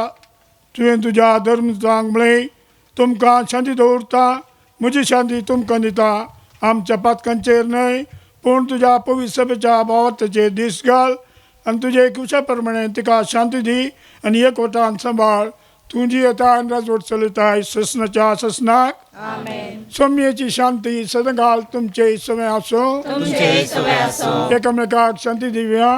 तुवें तुज्या धर्मदांक म्हळें तुमकां शांती दवरता, म्हजी शांती तुमकां दिता. आमच्या पातकांचेर न्हय पूण तुज्या पवित्र सभेच्या भावार्थाचेर दीस घाल आनी तुजे कुशा प्रमाणे तिका शांती दी आनी एकवटान सांबाळ. तूं जी येता आनी राजवट चलयताय ससनाच्या ससनाक. सोम्येची शांती सदांकाल तुमचे सवे आसूं. एकामेकाक शांती दिवया.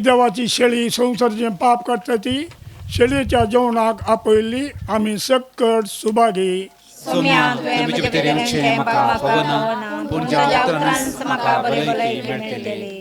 देवाची शेळी संवसाराचें पाप काडटा ती शेळयेच्या जेवणाक आपयल्ली आमी सक्कड सुभागी. सोम्या तुवें म्हजे भितर येवचें म्हाका फावना, पूण तुज्या उतरानच म्हाका बरी भलायकी मेळटली.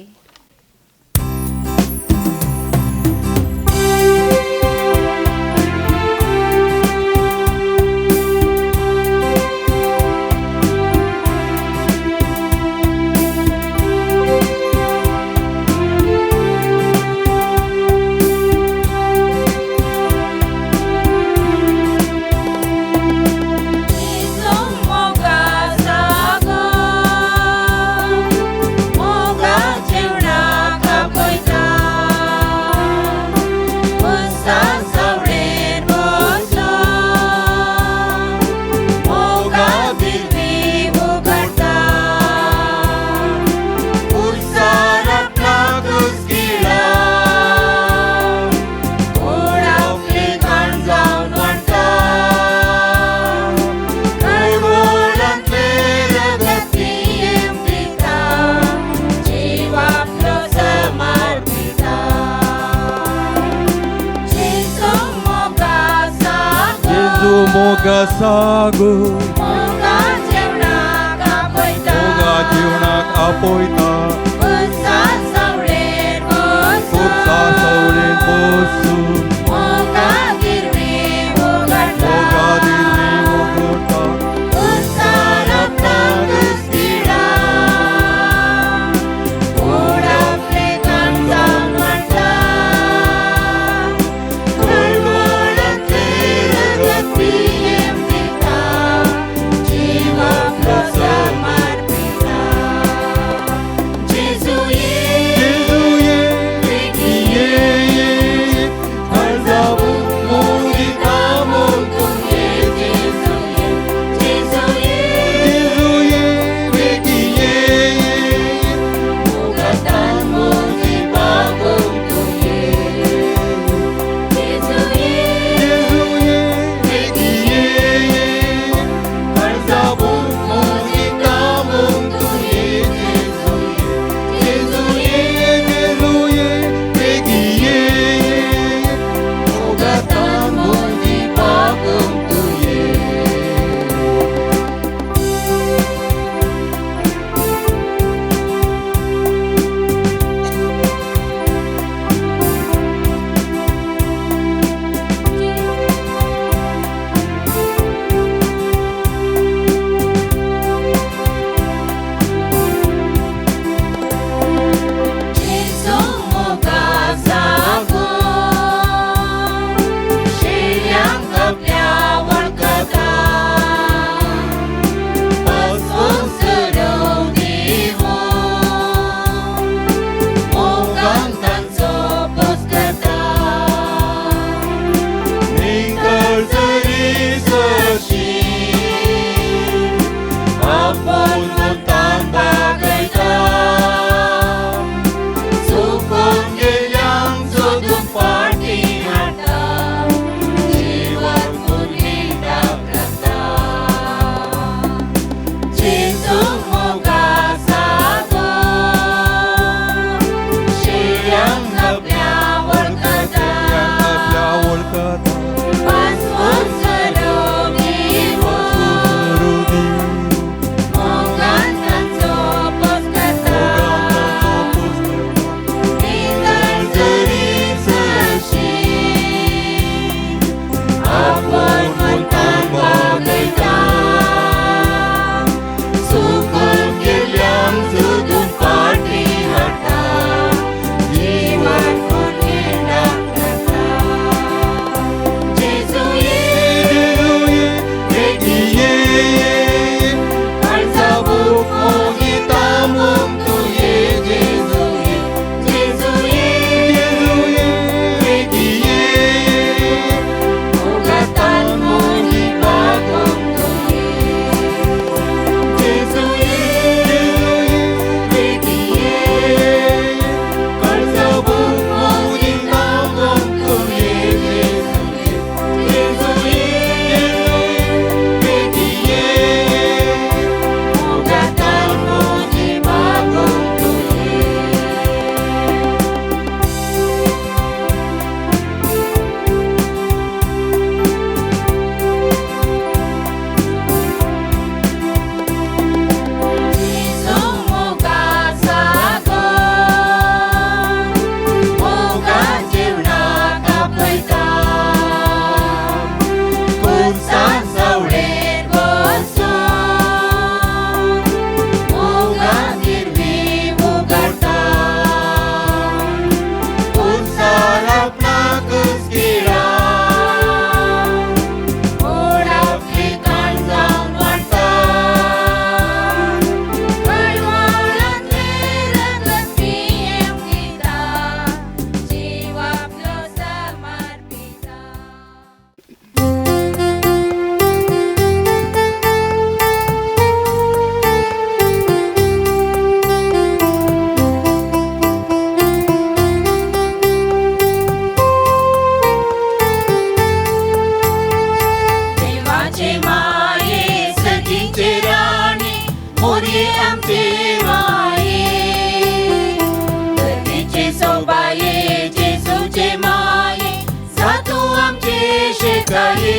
मोगा सागो मोगा जेवणाक आपयता, मोगा जेवणाक आपयता, उत्साह सावळेर बसून मोगा गिरवी उगडटा, मोगा दिरवी उगडटा, उत्साह आपणाकच दिला, कोण आपले कान जावन वाडटा, खळबळांतले रगत पियेवन दिता, जीव आपलो समर्पिता. जेजू ये, जेजू ये, बेगी ये ये, काळजावून मोगिता म्हूण तूं ये, जेजू ये, जेजू ये, जेजू ये, बेगी ये ये, मोगातान मोगी बागोवंक तूं ये, जेजू ये, जेजू ये, बेगी ये ये, काळजावून मोगिता म्हूण तूं ये, जेजू ये, जेजू ये, जेजू ये, बेगी ये ये, मोगातान मोगी बागोवंक तूं ये. जेजू मोगा सागो, शेळयांक आपल्या वळखता, बसूंक सरोव दिवून, मोगान तांचो पोस करता. नितळ जरी सशी आपूण वतान बागयता, चुकून गेल्यांक सोदून फाटीं हाडटा, जिवाक पुर्विल्ल्याक करता. जेजू मोगा सागो, शेळयांक आपल्या वळखता, आपल्या वळखता, बसूंक सरोव दिवून, मोगान तांचो पोस करता. नितळ जरी सशी, आपूण वतान बागयता, चुकून गेल्यांक सोदून फाटीं हाडटा, जिवाक पुर्विल्ल्याक करता. जेजू ये, शेकाये,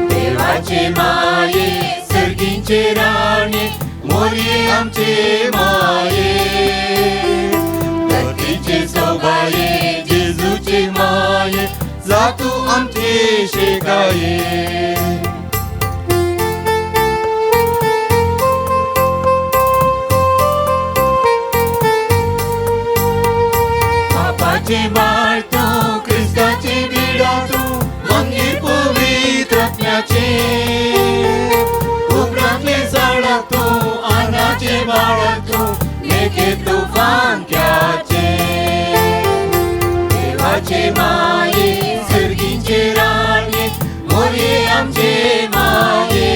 देवाचे माये सर्गींचे राणे मोरये आमचे माये, धरतीचे सोबाये जेजूचे माये जातू आमचे शेकाये. पापाचे बाळ तूं क्रिस्ताचे बिडा तूं मंगीर पवित्र आत्म्याचे, उपरांतले झाडा तूं आनाचे बाळ तूं लेखे तुफान क्याचे, देवाचे माये सर्गींचे राणे मोरये आमचे माये,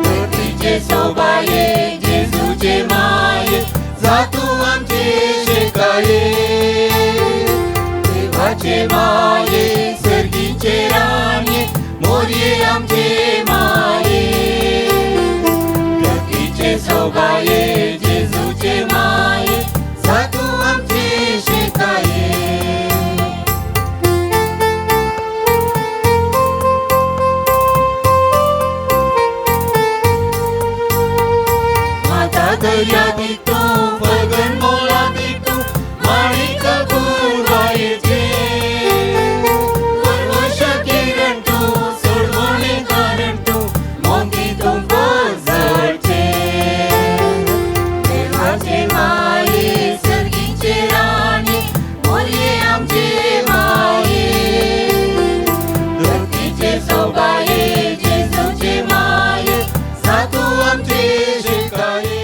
धरतीचे सोबाये जेजूचे माये जातू आमचे शेकाये, देवाचे माये सर्गींचे राणे मोरये आमचे माये, धरतीचे सोबाये जेजूचे माये जातू आमचे शेकाये. माता दर्या दितो फगण मोला दितो माणिक पुरवायचे, वर्वशा किरण तूं सोडवणे कारण तूं मोती तूं पोजळचे, देवाचे माये सर्गीचे राणे मोरये आमचे माये, धरतीचे सोबाये जेजूचे माये जातू आमचे शेकाये.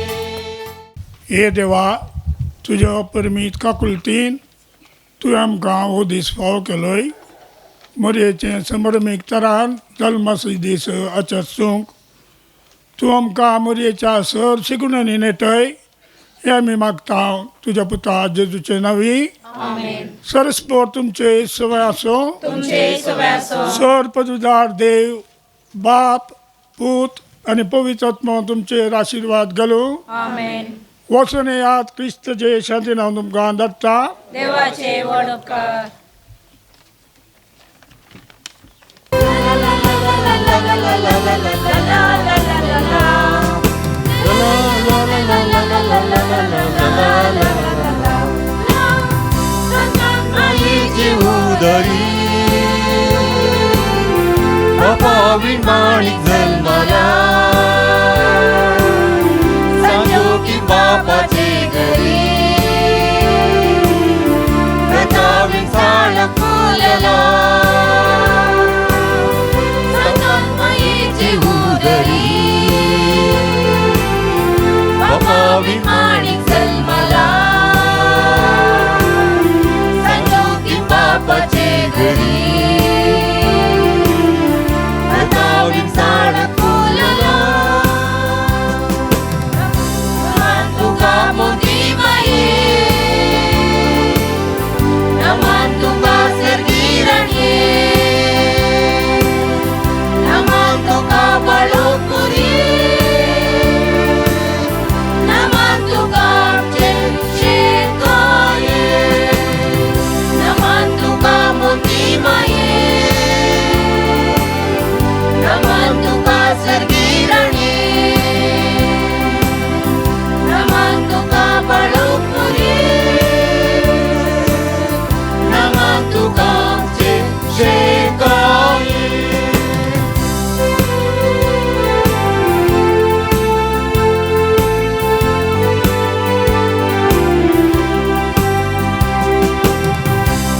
हे देवा तुज्या परमीत काकुलतीन तुवें आमकां हो दीस फावो केलोय, मोरयेचें समर्मीक तरान जल्मास दीस आचर्सूंक तूं आमकां मोरयेच्या सर शिकून नेटय हें आमी मागता तुज्या पुता जेजूचे नांवी. सरस्पोर तुमचे सवय आसूं, सर पदुदार देव बाप पूत आनी पवित्र आत्मो तुमचेर आशिर्वाद घालूं. वचून येयात क्रिस्त जे शांती नांव तुमकां धाडटा. देवाचे व्हड उपकार. मायेचे उदरी बापावीण माणिक जल्मला, सांजो की बापाचे घरी प्रतावीण साळ फुलला, मायेचे उदरी बापावीण माणिक जल्मला, सांजो की बापाचे घरी प्रतावीण साळ फुलला. तुका मोदी माये नमन तुका सर्गी राणये, नमन तुका बाळोपुरी, नमन तुका आमचे शेकाये, नमन तुका मोदी माये, नमन तुका सर्गी राणये, नमन तुका बाळोपुरी, नमन तुका आमचे शेकाये.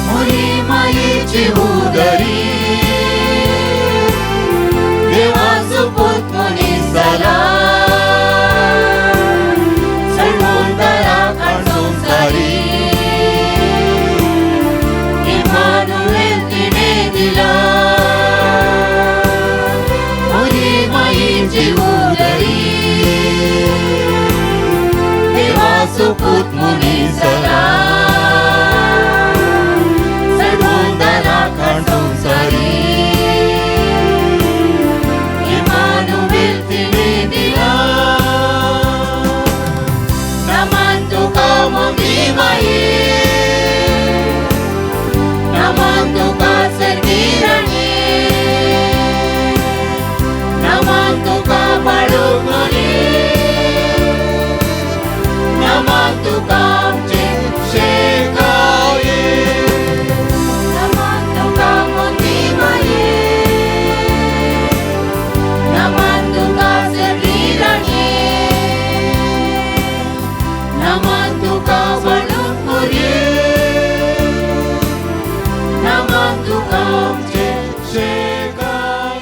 मोरी मायेचे उदरी देवाचो पूत मनीस जाला, सळवंतराक संवसारी इमानुएल तिणे दिला, मोरी मायेचे उदरी देवाचो पूत मनीस जाला, सळवंतराक संवसारी इमानुएल तिणे दिला. नमन तुका मोदी माये, नमन तुका आमचे शिकाय.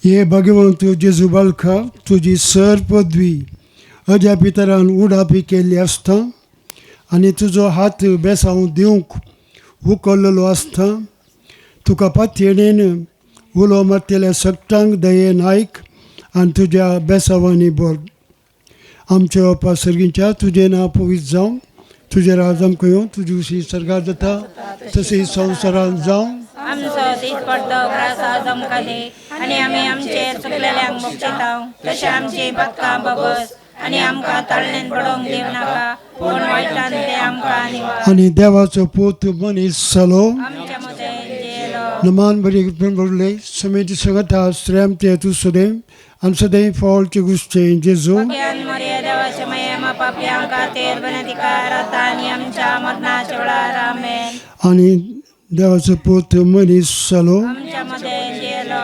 हे भगवंत जेजू बालका, तुजी सर पदवी अज्या पितरान उडापी केल्ली आसता आनी तुजो हात बेसांव दिवंक उखल्लेलो आसता. तुका पातयेणेन उलो मारतल्या सगटांक दयेन आयक आनी तुज्या बेसांवांनी बोर. आमच्या बापा सर्गींच्या, तुजें नांव पवित्र जावं, तुजें राज आमकां येवं, तुजी उशी सर्गार जाता तशी संवसारांत जावं. आमचो दीसपट्टो ग्रास आज आमकां दी आनी आमी आमचे चुकलेल्यांक मुक्तितांव तशें आमची पदकां बबस आनी आमकां ताळणेन पडोवंक दिवं नाका, पूण वायटान ते आमकां निवार. आनी देवाचो पूत मनीस जालो, आमच्या मदें जियेलो. नमान बरी बरले समेत सगता श्रेमते तूं सदैव आनी सदैव फावलचे गुस्ते जेजू. भग्यान मरिया देवाचे माये, आमा पापयां खातीर विनंती कर आतां आनी आमच्या मरणाच्या वेळार. आमेन. आनी देवाचो पूत मनीस जालो, आमच्या मदें जियेलो.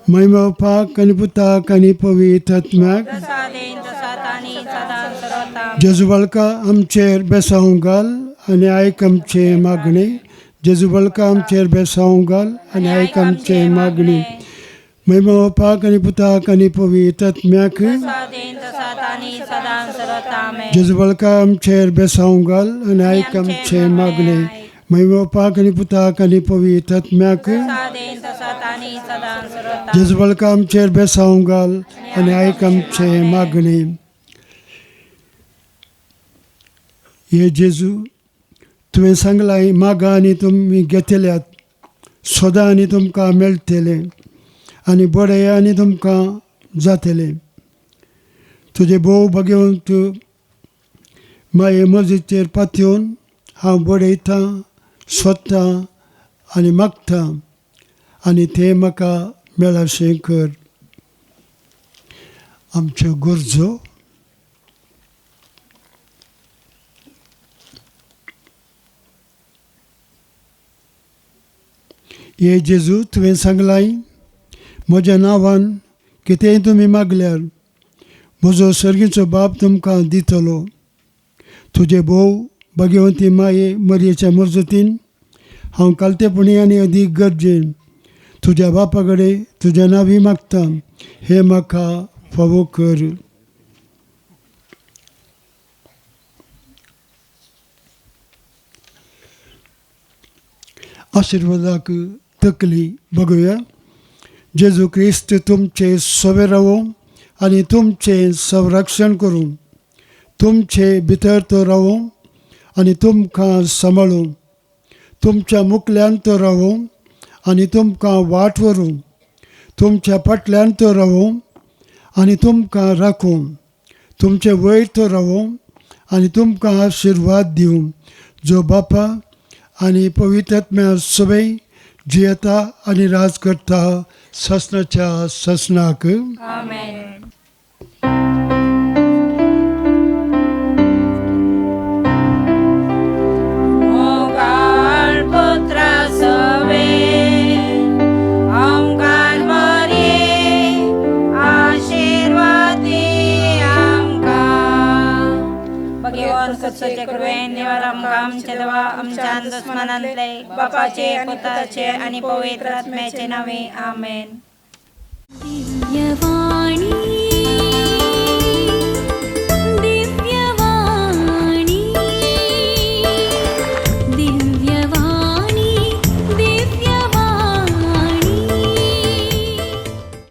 महिमा पाक आनी पुताक आनी पवित्र आत्म्याक. जसा देन तसा तानी सदां सर्वता. जेजू बालका आमचेर बेसांव घाल आनी आयक आमचें मागणें. जेजू बालका आमचेर बेसांव घाल आनी आयक आमचें मागणें. महिमा पाक आनी पुताक आनी पवित्र आत्म्याक. जसा देन तसा तानी सदां सर्वता. आमेन. जेजू बालका आमचेर बेसांव घाल आनी आयक आमचें मागणें. महिमा पाक आनी पुताक आनी पवित्र आत्म्याक. जसा देन तसा तानी सदां सर्वता. जेजू बालका आमचेर बेसांव घाल आनी आयक आमचें मागणें. हे जेजू, तुवें सांगलां, मागा आनी तुमी घेतल्यात, सोदा आनी तुमकां मेळटलें आनी बडया आनी तुमकां जातलें. तुजे भोव भगवंत माये मर्जीचेर पातयेवन हांव बडयतां, सोदतां आनी मागतां आनी तें म्हाका मेळाशें कर. आमच्यो गरजो. हे जेजू, तुवें सांगलां, म्हज्या नांवान कितेंय तुमी मागल्यार म्हजो सर्गीचो बाप तुमकां दितलो. तुजे भोव भगवंती माये मरयेच्या मजतीन हांव कालतेपणी आनी अदीक गरजेन तुज्या बापा कडेन तुज्या नांवी मागता, हें म्हाका फावो कर. आशिर्वादाक तकली बघूया. जेजू क्रिस्त तुमचे सोबे रावो आनी तुमचें संरक्षण करूं, तुमचे भितर तो रावो आनी तुमकां सांबाळूं, तुमच्या मुखल्यान तो रावो आनी तुमकां वाट व्हरूं, तुमच्या फाटल्यान तो रावो आनी तुमकां राखूं, तुमचे वयर तो रावो आनी तुमकां आशिर्वाद दिवं, जो बापा आनी पवित्र आत्म्या सबै जियेता आनी राज करता ससनाच्या ससनाक. आमेन. मोगाळ पुत्रा सवे आमकां मरये आशिर्वादी आमकां. भगवान सत्सचे कृपेन निवार आमकां आमचे देवा आमच्या दुस्मनांतले बापाचे पुताचे आनी पवित्र आत्म्याचे नावे. आमेन. दिव्यवाणी.